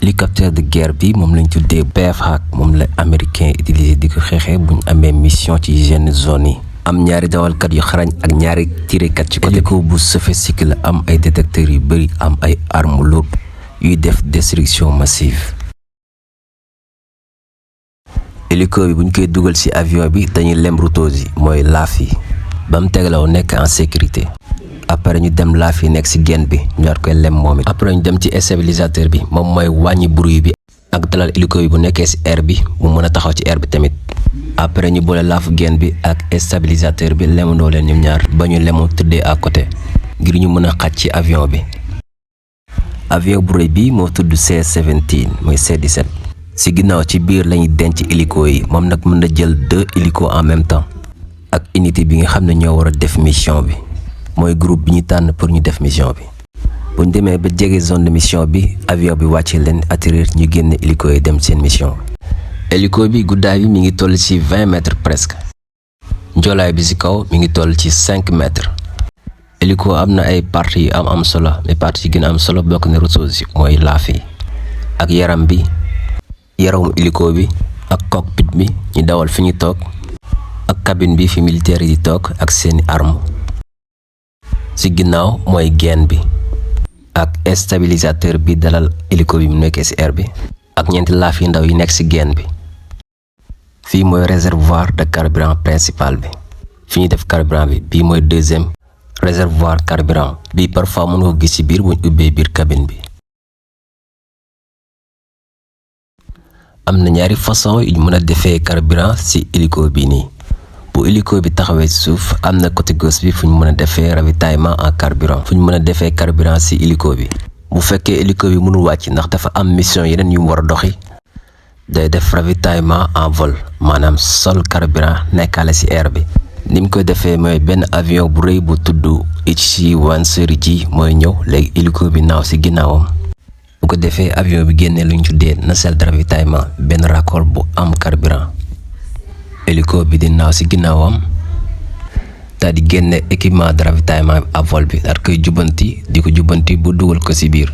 hélicoptère de guerre bi moom lañ tuddee BF-HAC moom la américain utilisé di ko xeexee buñ amee mission ci yenn zone yi. am ñaari dawalkat yu xarañ ak ñaari tirekat ci côté hélico bu sophistiqué la am ay détecteurs yu bëri am ay armes lourdes yuy def destruction massive. hélico bi buñ koy dugal ci avion bi dañuy lem routose yi mooy laaf yi ba mu tegalaw nekk en sécurité. après ñu dem laaf yi nekk ci genn bi ñu war koy lem moom it. après ñu dem ci stabilisateur bi moom mooy wàññi bruit bi ak dalal hélico bi bu nekkee ci air bi mu mën a taxaw ci air bi tamit. après ñu boole laafu genn bi ak stabilisateur bi lemandoo leen ñoom ñaar ba ñu lemu tëddee à côté ngir ñu mën a xaj ci avion bi. avion bu rëy bi moo tudd C-17 mooy C-17. ci ginnaaw ci biir lañuy denc hélico yi moom nag mën na jël 2 hélicos en même temps ak unité bi nga xam ne ñoo war a def mission bi mooy groupe bi ñu tànn pour ñu def mission bi. bu ñu demee ba jege zone de mission bi avion bi wàcce leen atterrir ñu génne hélico yi dem seen mission. hélico bi guddaay bi mi ngi toll ci 20 mètres presque. njoolaay bi ci kaw mi ngi toll ci 5 mètres. hélico am na ay parties yu am solo mais parties yi gën a am solo bokk na routose yi mooy laaf yi ak yaram bi yaramu hélico bi ak cockpit bi ñu dawal fi ñu toog ak cabine bi fi militaire yi di toog ak seeni arme. ci ginnaaw mooy genn bi ak stabilisateur bi dalal hélico bi mu nekkee ci air bi ak ñeenti laaf yu ndaw yi nekk ci genn bi. fii mooy réservoir de carburant principal bi fi ñu def carburant bi bii mooy deuxième réservoir carburant bii parfois mën nga ko gis ci biir buñ ubbee biir cabine bi. am na ñaari façon yu mën a defee carburant ci hélico bi nii. bu hélico bi taxawee ci suuf am na côté gauche bi fu ñu mën a defee ravitaillement en carburant fu ñu mën a defee carburant ci hélico bi. bu fekkee hélico bi mënul wàcc ndax dafa am mission yeneen yu mu war a doxi day def ravitaillement en vol maanaam sol carburant nekkaale ci air bi. ni mu koy defee mooy benn avion bu rëy bu tudd HC-1 série G mooy ñëw léegi hélico bi naaw ci ginnaawam. bu ko defee avion bi génnee lu ñu tuddee nacelle de ravitaillement benn raccord bu am carburant. hélico bi di naaw ci ginnaawam daal di génne équipement de ravitaillement à vol bi daal koy jubbanti di ko jubbanti bu dugal ko ci biir.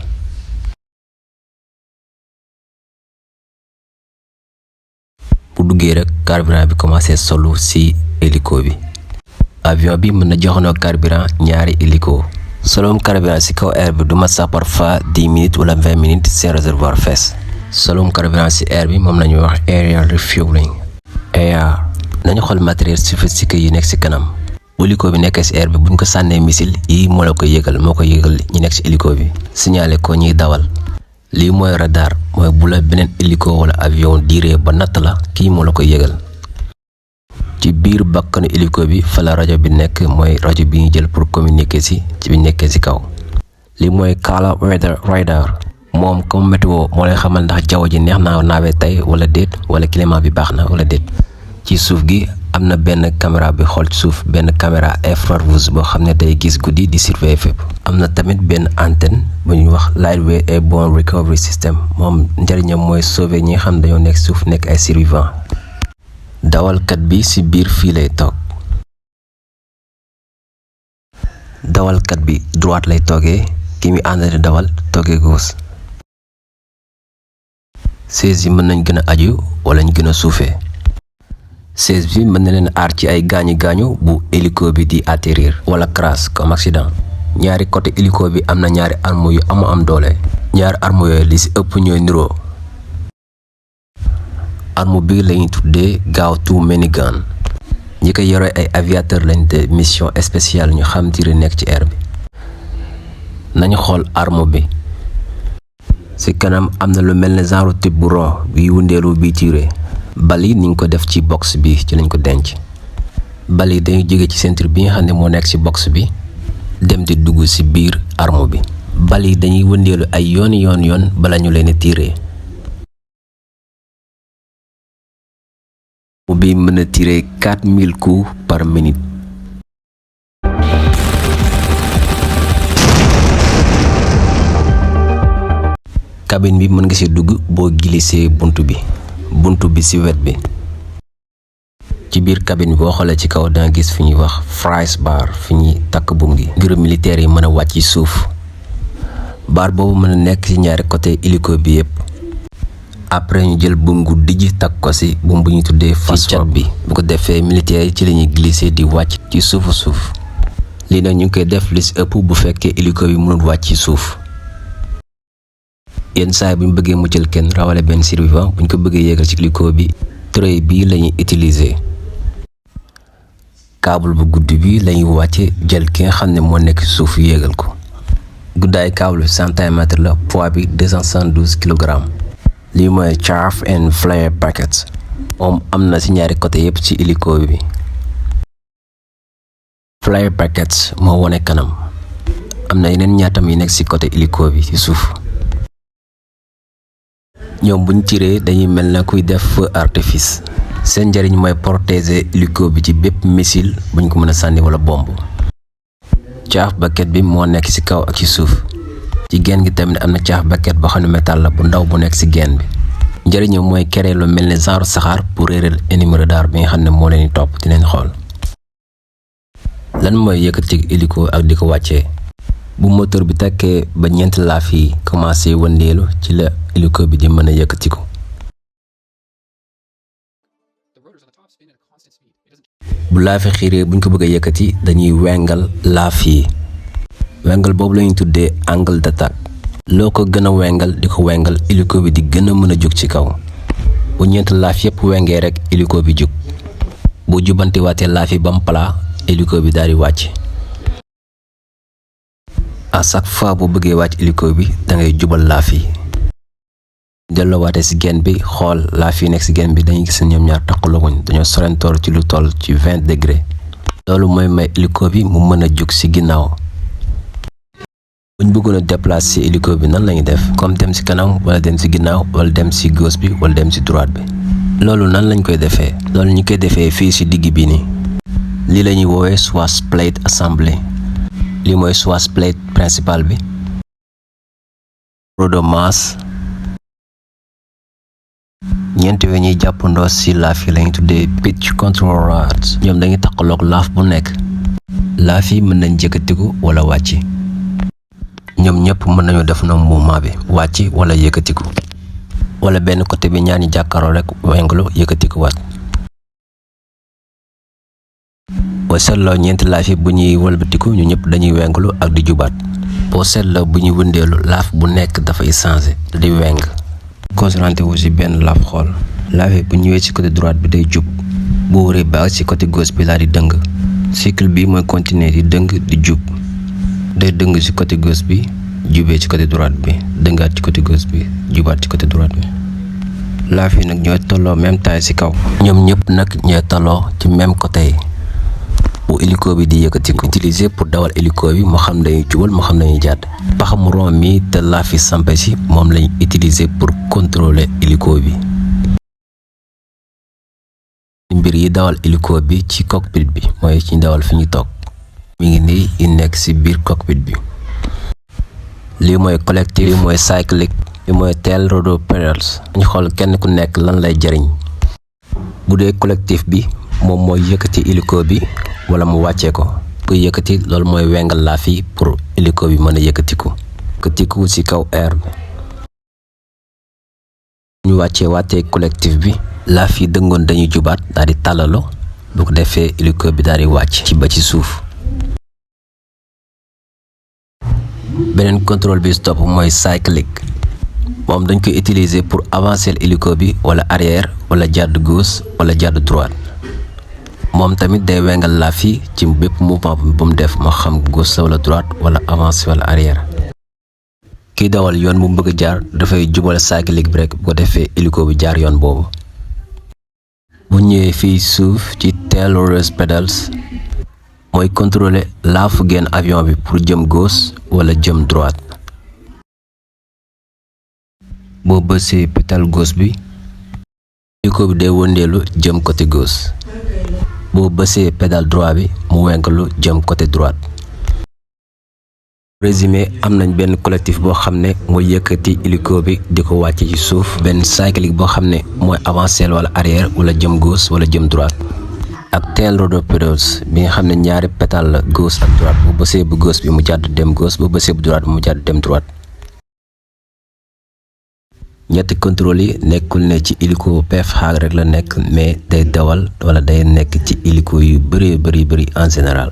bu duggee rek carburant bi commencé solu ci hélico bi. avion bi mën na joxandoo carburant ñaari hélico. solom carburant ci kaw air bi du mat sax parfois 10 minutes wala 20 minutes seen réservoir fees. solom carburant ci air bi moom lañuy wax aerial refueling. nañu xool matériel sophistiqué yi nekk ci kanam. bu hélico bi nekkee ci air bi buñ ko sànnee missile yi moo la ko yëgal moo ko yëgal ñi nekk ci hélico bi signalé ko ñiy dawal. lii mooy radar mooy bu la beneen hélico wala avion diiree ba natt la kii moo la ko yëgal. ci biir bakkanu hélico bi fa la rajo bi nekk mooy rajo bi ñu jël pour communiquer ci bi nekkee ci kaw. lii mooy Kala Weather Radar moom comme météo moo lay xamal ndax jaww ji neex naa naawee tey wala déet wala climat bi baax na wala déet. ci suuf gi am na benn caméra bi xool ci suuf benn caméra infrarouge boo xam ne day gis guddi di surveiller fépp. am na tamit benn antenne bu ñuy wax lightweight airborne recovery system moom njëriñam mooy sauver ñi nga xam dañoo nekk suuf nekk ay survivants. dawalkat bi ci biir fii lay toog. dawalkat bi droite lay toogee ki muy àndal dawal toogee gauche. siège yi mën nañ gën a aju wala ñu gën a suufee. siège bi mën na leen aar ci ay gaañu bu hélico bi di atterrir wala crash comme accident. ñaari côté hélico bi am na ñaari arme yu am doole. ñaari arme yooyu li ci ëpp ñooy niroo. arme bi lañuy tuddee Gauss minigun. ñi ko yore ay aviateur lañ de mission spéciale ñu xam tiré nekk ci air bi. nañu xool arme bi. ci kanam am na lu mel ne genre type bu rond bi wundeelu bi tiré. bal yi niñ ko def ci box bi ci lañ ko denc. bal yi dañuy jóge ci ceinture bi nga xam ne moo nekk ci box bi dem di dugg ci biir arme bi. bal yi dañuy wëndeelu ay yoon bala ñu leen a tirer. arme bi mën a tirer 4000 coups par minute. cabine bi mën nga ci dugg boo glissé buntu bi ci wet bi. ci biir cabine bi boo xoolee ci kaw danga gis fi ñuy wax fries bar fi ñuy takk buum gi ngir militaire yi mën a wàcc ci suuf. bar boobu mën a nekk ci ñaari côté hélico bi yépp après ñu jël buum gu dijji takk ko ci buum bu ñu tuddee fast cat bi bu ko defee militaire yi ci la ñuy glisser di wàcc ci suuf lii nag ñu ngi koy def li ci ëpp bu fekkee hélico bi mënul wàcc ci suuf. yenn saa yi bu ñu bëggee muccal kenn rawale benn survivant bu ñu ko bëggee yéegal ci hélico bi tray bii la ñuy utiliser. câble bu gudd bi la ñuy wàcce jël ki nga xam ne moo nekk ci suuf yéegal ko. guddaay câble bi centimètre la poids bi 272 kilogrammes. lii mooy chaff and flare brackets moom am na ci ñaari côté yépp ci hélico bi. flare brackets moo wone kanam am na yeneen ñaatam yi nekk ci côté hélico bi ci suuf. ñoom buñ tiré dañuy mel na kuy def feu artifice. seen njariñ mooy protéger hélico bi ci bépp missile buñ ko mën a sànni wala bombe. chaff bracket bi moo nekk ci kaw ak ci suuf. ci genn gi tamit am na chaff bracket boo xam ne métal la bu ndaw bu nekk ci genn bi. njëriñam mooy créer lu mel ni genre saxaar pour réeral ennemi radar bi nga xam ne moo leen di topp di leen xool. lan mooy yëkkati hélico ak di ko wàccee. bu moteur bi takkee ba ñeenti laaf yi commencé wëndeelu ci la hélico bi di mën a yëkkatiku. bu laafi xiiree buñ ko bëgg a yëkkati dañuy wengal laaf yi. wengal boobu lañuy tuddee angle d'attaque. loo ko gën a wengal di ko wengal hélico bi di gën a mën a jóg ci kaw. bu ñeenti laaf yépp wengee rek hélico bi jóg. bu jubanti waatee laaf yi ba mu plat hélico bi daal di wàcc. à chaque fois bu bëggee wàcc hélico bi da ngay jubal laaf yi. delloo waate ci genn bi xool laaf yi nekk ci genn bi dañuy gis ñoom ñaar takkaloo wuñ dañoo sorentoor ci lu toll ci 20 degré. loolu mooy may hélico bi mu mën a jóg ci ginnaaw. buñ bëggoon a déplacer hélico bi nan lañuy def comme dem ci kanam wala dem ci ginnaaw wala dem ci gauche bi wala dem ci droite bi. loolu nan lañ koy defee. loolu ñu koy defee fii ci digg bi nii. lii la ñuy woowee swash plate assembly. lii mooy swash plate principal bi. rodomas. ñeenti we ñuy jàppandoo ci laaf yi lañuy tuddee pitch control rods. ñoom dañuy takkaloog laaf bu nekk. laaf yi mën nañ yëkkatiku wala wàcc. ñoom ñëpp mën nañu def na mouvement bi wàcc wala yëkkatiku. wala benn côté bi ñaar ñi jàkkaaroo rek wenglu yëkkatiku waat. boo seetloo ñeenti laaf yi bu ñuy wëlbatiku ñu ñëpp dañuy wenglu ak di jubaat. boo seetloo bu ñuy wëndeelu laaf bu nekk dafay changer di weng. concentré wu ci benn laaf xool. laaf yi bu ñëwee ci côté droite bi day jub. bu wëree baax ci côté gauche bi laa di dëng. cycle bi mooy continuer di dëng di jub. day dëng ci côté gauche bi jubee ci côté droite bi dëngaat ci côté gauche bi jubaat ci côté droite bi. laaf yi nag ñooy tolloo même taille ci kaw. ñoom ñëpp nag ñooy tolloo ci même côté yi. bu hélico bi di yëkkati ko utiliser pour dawal hélico bi moo xam dañuy jubal moo xam dañuy jàdd. pax mu rond mi te laaf yi sampe ci moom lañ utiliser pour contrôler hélico bi. mbir yi dawal hélico bi ci cockpit bi mooy ci dawal fi ñu toog. mi ngi nii yi nekk ci biir cockpit bi. lii mooy collectif lii mooy cyclic lii mooy tail rotor pedals. ñu xool kenn ku nekk lan lay jariñ. bu dee collectif bi moom mooy yëkkati hélico bi wala mu wàccee ko. kuy yëkkati loolu mooy wengal laaf yi pour hélico bi mën a yëkkatiku ci kaw air bi. ñu wàccee collectif bi laaf yi dëngoon dañuy jubaat daal di tàllalo bu ko defee hélico bi daal di wàcc ci ba ci suuf. beneen contrôle bi stop mooy cyclic moom dañ koy utiliser pour avancer hélico bi wala arrière wala jàdd gauche wala jàdd droite. moom tamit day wengal laaf yi ci bépp mouvement bu mu def moo xam gauche wala droite wala avancer wala arrière. kiy dawal yoon bu mu bëgg a jaar dafay jubal cyclic bi rek bu ko defee hélico bi jaar yoon boobu. bu ñëwee fii suuf ci tail rotor pedals mooy contrôler laafu genn avion bi pour jëm gauche wala jëm droite. boo bësee pédale gauche bi hélico bi day wëndeelu jëm côté gauche. boo bësee pédale droite bi mu wengalu jëm côté droite. résumé am nañ benn collectif boo xam ne mooy yëkkati hélico bi di ko wàcce ci suuf. benn cyclique boo xam ne mooy avancer wala arrière wala jëm gauche wala jëm droite. ak tail rotor pedals bi nga xam ne ñaari pédale la gauche ak droite. bu bësee bu gauche bi mu jàdd dem gauche bu bësee bu droite bi mu jàdd dem droite. ñetti contrôle yi nekkul ne ci hélico PFH rek la nekk mais day dawal wala day nekk ci hélico yu bëri en général.